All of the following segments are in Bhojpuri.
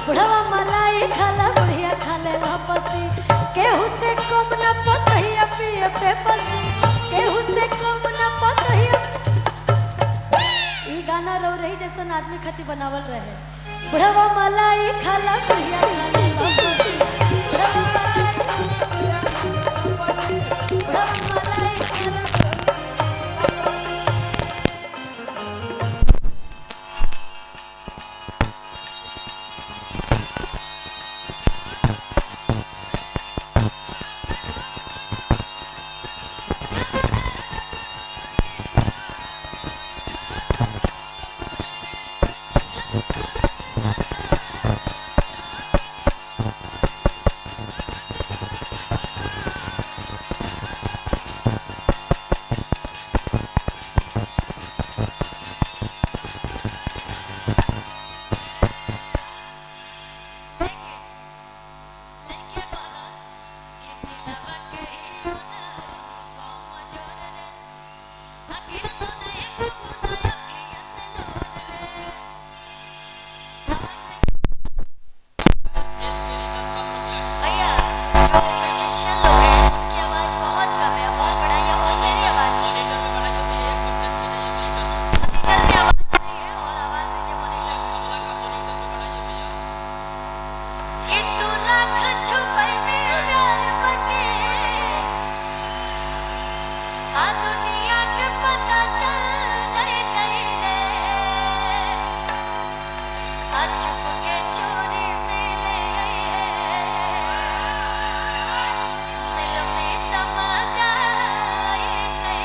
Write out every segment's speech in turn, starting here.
बुढ़वा मलाई खाला बुढ़िया खाले वापसी केहू से कम न पतहिया पिए पे पसी केहू से कम न पतहिया। ई गाना रो रही जैसन आदमी खातिर बनावल रहे। बुढ़वा मलाई खाला बुढ़िया खाले वापसी बुढ़वा मलाई खाला बुढ़िया खाले वापसी बुढ़वा मलाई खाला। भैया जो म्यूजिशियन लोग हैं उनकी आवाज बहुत कम है और बढ़ाइए, और मेरी आवाज मॉनिटर में बढ़ाइए भैया, 1% भी नहीं है मॉनिटर में। मॉनिटर में आवाज नहीं है और आवाज दीजिए मॉनिटर में। तबला का मॉनिटर में बढ़ाइए भैया। कि तू लाख छुपाई में प्यार बके आ दुनिया के पता चल जाए रे आ छुप के चोरी मिले आई है मिल में तमाजा आई रे।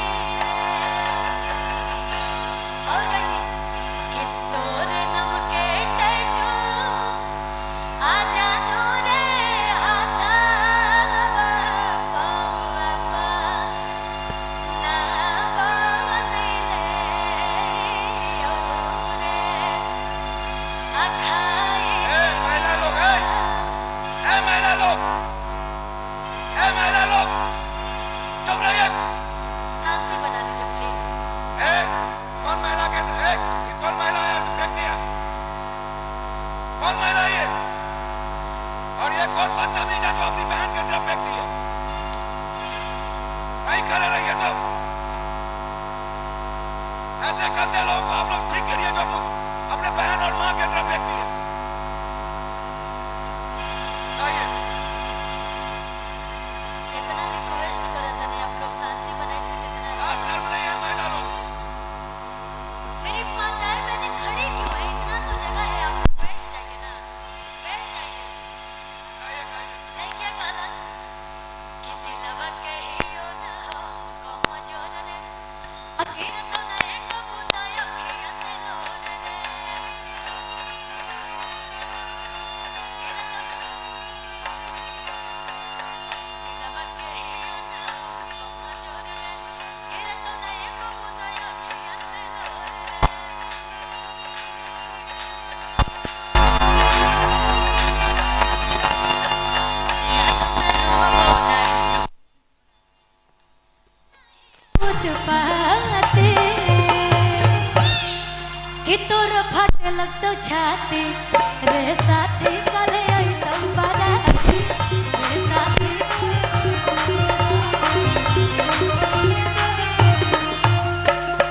और कहीं कि तोरे नम के टैटू आ जानो रे हाथावा पौवा पा ना बनैले औ रे अखाई। ए महिला लोग, ए ए महिला लोग, ए महिला लोग, चुप रहिए। शांति बना लीजिए प्लीज। ए कौन महिला के, ए ये कौन महिला है जो फेंक दिया? कौन महिला है ये? और ये कौन बदतमीज है जो अपनी बहन की तरफ फेंकती है? नहीं खड़े रहिए तो ऐसे गंदे लोगों को आप लोग ठीक करिए जो अपने बहन और माँ की तरफ फेंकती है। आइए। इतना रिक्वेस्ट करत नहीं आप लोग शांति बनाई तो कितना अच्छा। आज शर्म नहीं है महिला लोग। मेरी माताएं बहनें खड़ी क्यों है? इतना तो जगह है, आप बैठ जाइए ना, बैठ जाइए। आइए, आइए। लइकिया कहला कि दिलवा कहियो ना हो कमजोर रे अगिर तो ना एक बूंदा अखिया से लोर रे दिलवा कहियो ना हो कमजोर रे गिर तो ना एक बूंदा अखिया से लोर रे। याद में रोवो नहीं उत्पाते कि तोर फाटे लगतो छाती रे साथी कले आई तुम बाराती रे साथी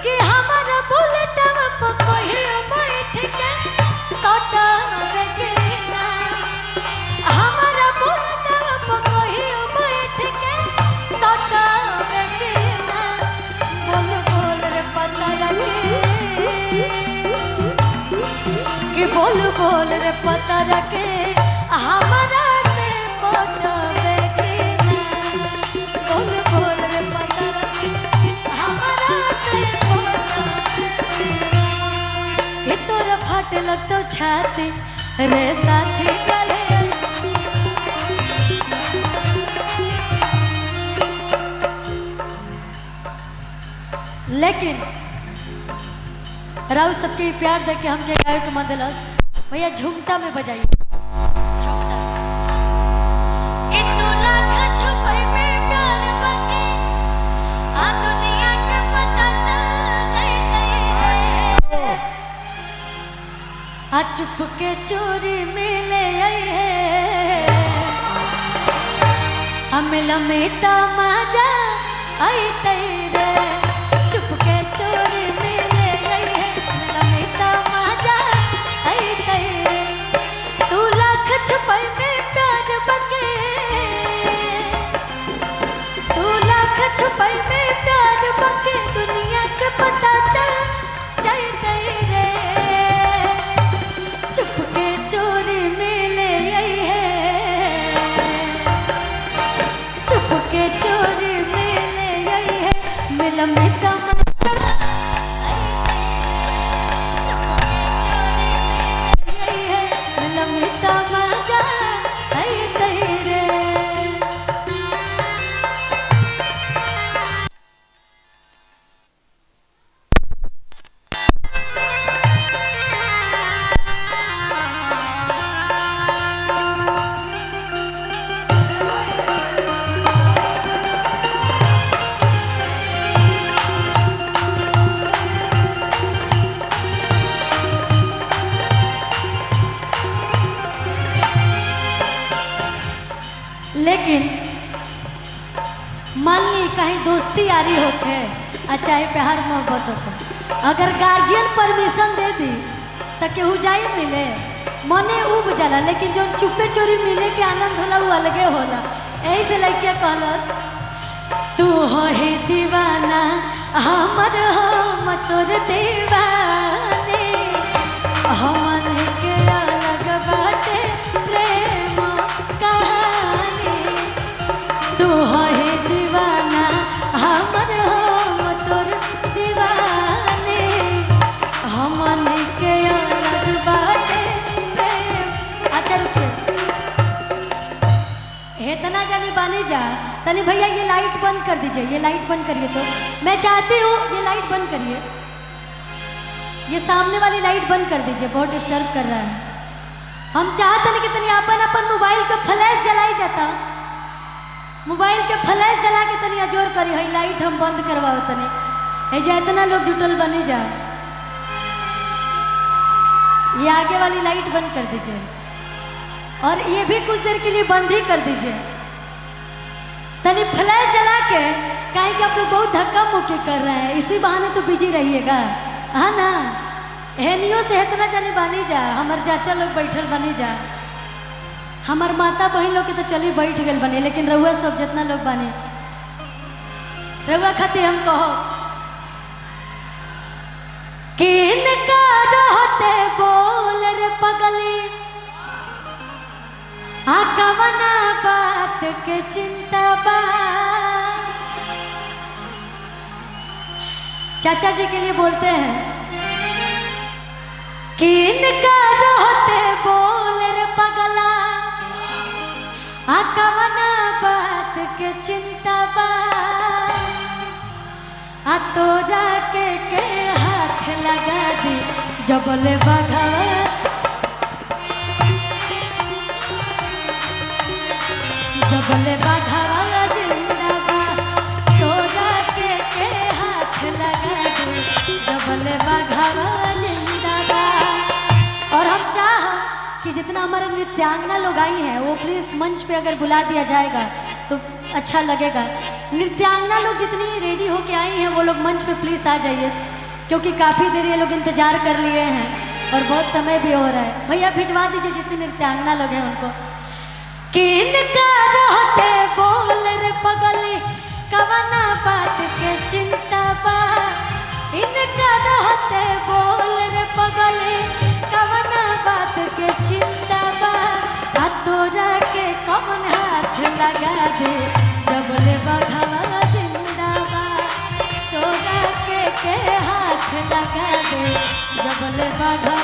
कि हमारा बुलेटवा पर कोहियो बैठ के सटावे के ना हमारा बुलेटवा पर कोहियो बैठ के सटावे के ना बोल बोल रे पता रखे कि बोल बोल रे पता रखे हमारा से पटावे के ना बोल बोल रे पता रखे हमारा से पटावे के ना कि तोर फाटे लगतो छाती रे साथी कले लेकिन राव सबके प्यार दे के हम जे गायक मन दिलस भैया झुमटा में बजाइए झुमटा कि तू लाख छुपाई में प्यार बाकी आ दुनिया के पता चल जाए रे। आ चुप के चोरी मिले आई है अमिल में तमाजा आई रे चुप के चोरी मिले आई है अमिल में तमाजा आई रे तू लाख छुपाई में प्यार बके तू लाख छुपाई में प्यार बके दुनिया के पता चल जाए रे चुप के चोरी मिले आई है चुप के चोरी मिले आई है मिल में तमाशा आई चुप के चोरी मिले आई है मिल में तमाशा आई रे। लेकिन मान ली कहीं दोस्ती यारी होखे आ चाहे प्यार मोहब्बत होखे, अगर गार्जियन परमिशन दे दी तो केहू जाई मिले मने उब जाला, लेकिन जौन चुपे चोरी मिले के आनंद होला उ अलगे होला। यही से लड़किया कहलस तू हो ही दीवाना हमर हो तोर दीवाने हमन के अलग बाटे प्रेम कहानी तू हो ही दीवाना हमर हो तोर दीवाने हमन के अलग बाटे प्रेम। अच्छा रुकिए, इतना जानी बानी जा तनी भैया ये लाइट बंद कर दीजिए, ये लाइट बंद करिए। तो मैं चाहती हूँ ये लाइट बंद करिए, ये सामने वाली लाइट बंद कर दीजिए, बहुत डिस्टर्ब कर रहा है। हम चाहते नहीं कि तनी अपन अपन मोबाइल के फ्लैश जलाई जाता, मोबाइल के फ्लैश जला के तनी अजोर करी है लाइट हम बंद करवाओ तनी। ऐसे इतना लोग जुटल बनी जा, ये आगे वाली लाइट बंद कर दीजिए और ये भी कुछ देर के लिए बंद ही कर दीजिए। तनी फ्लैश जला के काहे कि आप लोग बहुत धक्का मुक्की कर रहे हैं, इसी बहाने तो बिजी रहिएगा हाँ ना। हेनियो से इतना जानी बानी जा, हमार चाचा लोग बैठल बनी जा, हमार माता बहन लोग के तो चली बैठ गए बने, लेकिन रउआ सब जितना लोग बने रउआ खातिर हम कहो किन का रहते बोल रे पगली आ कवना बात के चिंता बा। चाचा जी के लिए बोलते हैं किन का रहते बोल रे पगला आ कवना बात के चिंता बा आ तोरा के हाथ लगा दी जबले बघवा जबले बघवा जिंदाबा तोरा के हाथ लगा दी जबले बघवा जिंदाबा। और हम चाह कि जितना हमारे नृत्यांगना लोग आई हैं वो प्लीज़ मंच पे अगर बुला दिया जाएगा तो अच्छा लगेगा। नृत्यांगना लोग जितनी रेडी होके आई हैं वो लोग मंच पे प्लीज़ आ जाइए, क्योंकि काफ़ी देर ये लोग इंतज़ार कर लिए हैं और बहुत समय भी हो रहा है। भैया भिजवा दीजिए जितनी नृत्यांगना लोग हैं उनको। किन का रहते बोल रे पगली कवना बात के चिंता बा इनका रहते बोल रे पगली कवना बात के चिंता बा आ तोरा के कवन हाथ लगा दे जबले बघवा जिंदाबा तोरा के हाथ लगा दे जबले बघवा।